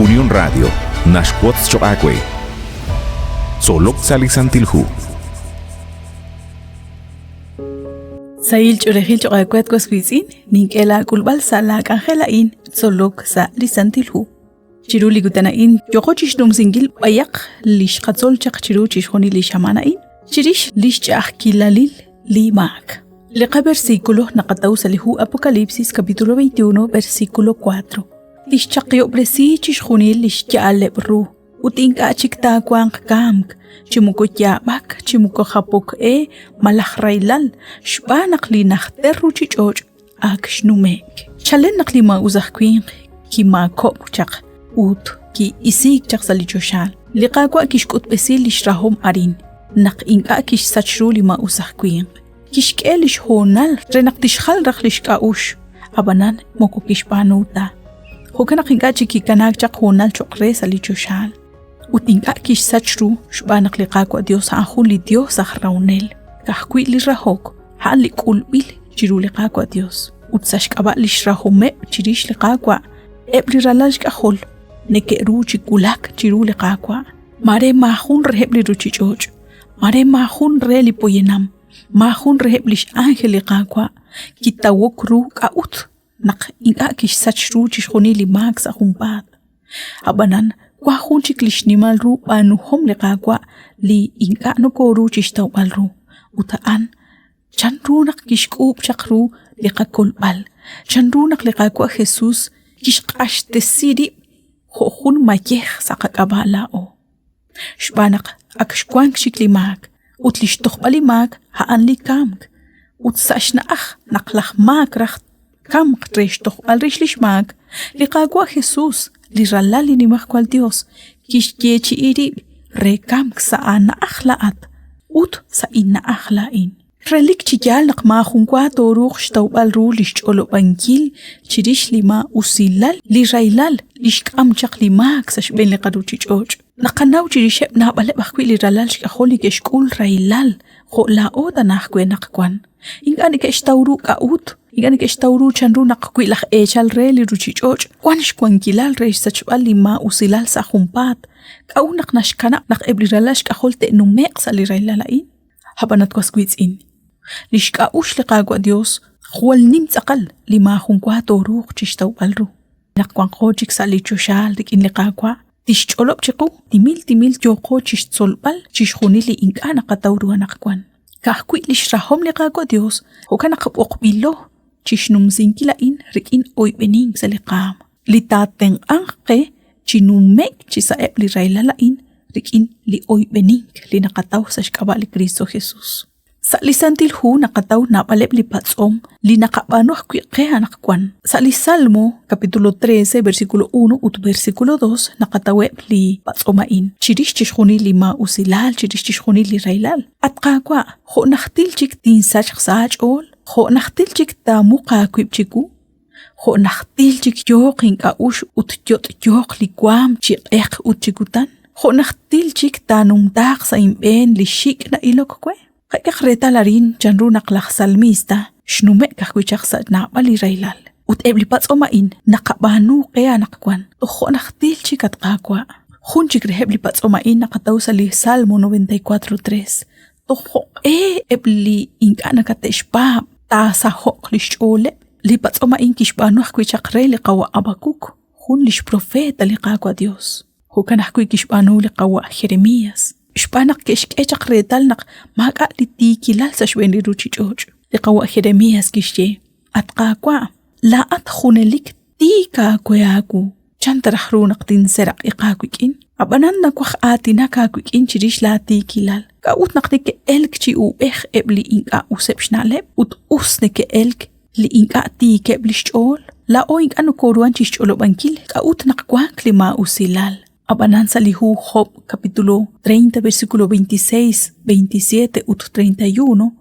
Unión Radio naxwotz choq' aawe. Tzolok sa' li Santil Hu. Sahil ch'oolejil choq' aawe at was wiitz'in, nink'e laak'ulb'al sa' laak'anjel a'in tzolok sa' li Santil Hu. Chiru li kutan a'in yooqo chixnumsinkil b'ayaq li xqatzol chaq chiru chixjunil li xamaan a'in chirix li xch'a'ajkilalil li maak. Li qaversículo naqataw sa' li hu Apocalipsis capítulo 21 versículo 4. Tixchaqihob'resi chixjunil li xya'aleb' ru ut ink'a' chik taawanq kamk, chi moko yaab'ak, chi moko japok e malaj rahilal, xb'aan naq li najter ruuchich'och' ak xnume'k. Chalen naq li maa'us aj winq kimaakob'k chaq ut ki'isiik chaq sa' li choxaal, li Qaawa' kixk'utb'esi li xrahom arin naq ink'a' kixsach ru li maa'us aj winq. Kixk'e li xhoonal re naq tixjal raj li xk'a'uxl, ab'anan moko kixb'aanu ta. Jo'kan naq ink'a' chik kikanaak chaq hoonal cho'q re sa' li choxaal. Ut ink'a' kixsach ru xb'aan naq li Qaawa' Dios a'an jun li Dios aj rahonel. Ka'ajwi' li rahok a'an li k'ulb'il chiru li Qaawa' Dios. Ut sa' xk'ab'a' lix rahomeb' chirix li Qaawa', eb' li ralal xk'ajol neke'ru chi wulak chiru li Qaawa'. Maare maajun reheb' li ruchich'och', maare maajun re li poyanam, maajun reheb' lix ánjel li Qaawa' kitawok ru k'a'ut naq ink'a' kixsach ru chixjunil li maak sa' junpaat. Ab'anan, wan jun chik li xnimal ru b'aanuhom li Qaawa' li ink'a' nokoru chixtawb'al ru, ut a'an chan ru naq kixk'uub' chaq ru li qakolb'al, chan ru naq li Qaawa' Jesus kixq'axtesi rib' jo' jun mayej sa' qak'ab'a' laa'o. Xb'aan naq ak xwank chik li maak, ut li xtojb'al li maak a'an li kamk, ut sa' xna'aj naq laj maak raj tkamq re xtojb'al rix li xmaak, li Qaawa' Jesús, li Ralal li Nimajwal Yos, kixyeechi'i rib' re kamk sa' aana'aj laa'at ut sa' inna'aj laa'in. Relik chi yaal naq maajunwa tooruuq xtawb'al ru li xch'olob'ankil chirix li maa'usilal, li rahilal li xk'am chaq li maak sa' xb'een li qaruuchich'och'. Naqanaw chirixeb' naab'aleb' ajwi' li ralal xk'ajol li ke'xk'ul rahilal jo' laa'o tana ajwi' anaqwan. Ink'a' neke'xtaw ru k'a'ut, ink'a' neke'xtaw ru chanru naq wi laj eechal re li ruuchich'och' wank xwankilal re xsachb'al li maa'usilal sa' junpaat, k'a'ut naq naxkanab' naq eb' li ralal xk'ajol te'nume'q sa' li rahilal a'in? Ab'an at was wiitz'in, li xk'a'uxl li Qaawa' Dios jwal nim tz'aqal li maajunwa tooruuq chixtawb'al ru. Naq wanqo chik sa' li choxaal rik'in li Qaawa', tixch'olob' chiqu timil timil yooqo chixtzolb'al chixjunil li ink'a' naqataw ru anaqwan. Ka'ajwi' lix rahom li Qaawa' Dios, jo'kan naq b'oqb'ilo chixnumsinkil a'in rik'in oyb'enink sa' li qaam, li taatenq'anq qe chi nume'k chi sa'eb' li rahilal a'in rik'in li oyb'enink li naqataw sa' xk'ab'a' li Kristo Jesus. Sa' li Santil Hu naqataw naab'aleb' li patz'om li naqab'aanu ajwi' qe anaqwan. Sa' li Salmo, capítulo 13, versículo 1 ut versículo 2 naqataweb' li patz'om a'in chirix chixjunil li maa'usilal, chirix chixjunil li rahilal. At Qaawa', jo' najtil chik tinsachq sa' aach'ool? Jo' najtil chik taamuq aawib' chiwu? Jo' najtil chik yooq ink'a'uxl ut yot'yooq li waanm chi q'eq ut chi kutan? Jo' najtil chik taanumtaaq sa' inb'een li xik' na'ilok we? Qak'ehaq reetal arin chanru naq laj salmista xnume'k ajwi' chaq sa' naab'al li rahilal. Ut eb' li patz'om a'in naqab'aanu qe anaqwan toj jo' najtil chik, at Qaawa'. Jun chik reheb' li patz'om a'in naqataw sa' li Salmo 94.3, Toj jo'q'e eb' li ink'a' nakate'xpaab' taasaho'q li xch'ooleb'? Li patz'om a'in kixb'aanu ajwi' chaq re li qawa' Habakuk, jun li xprofeet li Qaawa' Dios. Jo'kan ajwi' kixb'aanu li qawa' Jeremías, xb'aan naq ke'xk'e chaq reetal naq maak'a' li tiikilal sa' xb'een li ruuchich'och'. Li qawa' Jeremías kixye: At Qaawa', laa'at junelik tiik aawe aawu. Chan ta raj ru naq tinseraq'iq aawik'in? Ab'anan nawaj aatinak aawik'in chirix laatiikilal. K'a'ut naq neke'elk chi uub'ej eb' li ink'a' useb' xna'leb' ut us neke'elk li ink'a' tiikeb' li xch'ool? Laa'o ink'a' nokooruhank chi xch'olob'ankil k'a'ut naq wank li maa'usilal. Ab'anan sa' li hu Job capítulo 30 versículo 26, 27 ut 31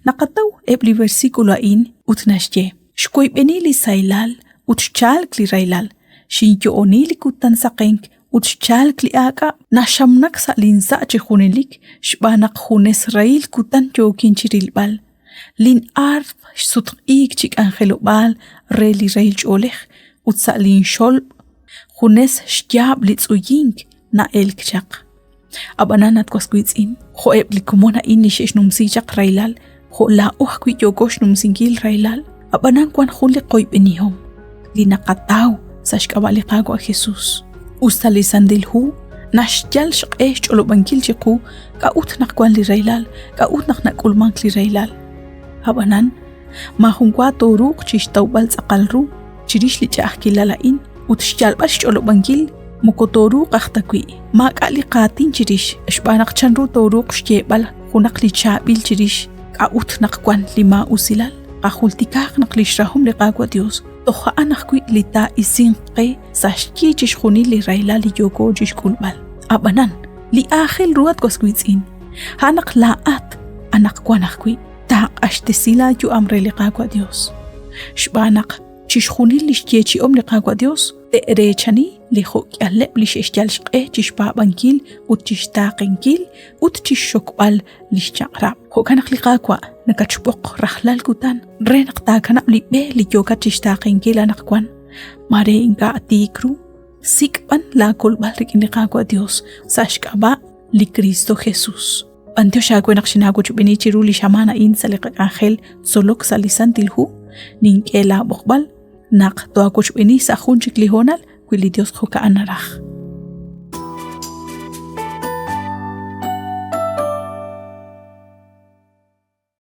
naqataw eb' li versículo a'in ut naxye: Xwoyb'eni li sahilal ut xchalk li rahilal, xinyo'oni li kutan saqenk ut xchalk li aak'ab', naxamnak sa' linsa' chi junelik xb'aan naq junes rahil kutan yookin chi rilb'al. Lin'aarp xsutq'iik chi k'anjelob'aal re li rahil ch'oolej ut sa' linxolb' Junes xyaab' li tz'uyink na'elk chaq. Ab'anan at was wiitz'in, jo'eb' li komon a'in li xe'xnumsi chaq rahilal, jo' laa'o ajwi' yooko xnumsinkil rahilal, ab'anan wan jun li qoyb'enihom li naqataw sa' xk'ab'a' li Qaawa' Jesus. Us ta li Santil Hu naxyal xq'e xch'olob'ankil chiqu k'a'ut naq wan li rahilal, k'a'ut naq nak'ulmank li rahilal. Ab'anan, maajunwa tooruuq chixtawb'al tz'aqal ru chirix li ch'a'ajkilal a'in ut xyalb'al xch'olob'ankil moko tooruuq aj ta wi'. Maak'a' li qaatin chirix xb'aan naq chanru tooruuq xyeeb'al junaq li chaab'il chirix k'a'ut naq wan li maa'usilal. Qajultikaaq naq lix rahom li Qaawa' Dios toj a'an ajwi' li taa'isinq qe sa' xyi chixjunil li rahilal li yooko chixk'ulb'al. Ab'anan, li aajel ru at was wiitz'in, a'an naq laa'at anaqwan ajwi' taaq'axtesi laayu'am re li Qaawa' Dios. Xb'aan naq chixjunil li xyeechi'om li Qaawa' Dios te'reechani li jo'k'ihaleb' li xe'xyal xq'e chixpaab'ankil ut chixtaaqenkil ut chixxokb'al li xchaq'rab'. Jo'kan naq li Qaawa' nakatxb'oq rajlal kutan re naq taakanab' li b'e li yookat chixtaaqenkil anaqwan, mare ink'a' tiik ru, sik' b'an laakolb'al rik'in li Qaawa' Dios sa' xk'ab'a' li Kristo Jesus. B'antiox aawe naq xinaawochb'eeni chiru li xamaan a'in sa' li qak'anjel tzolok sa' li Santil Hu. Nink'e laab'oqb'al naq toawochb'eeni sa' jun chik li hoonal wi li Dios jo'ka'an naraj.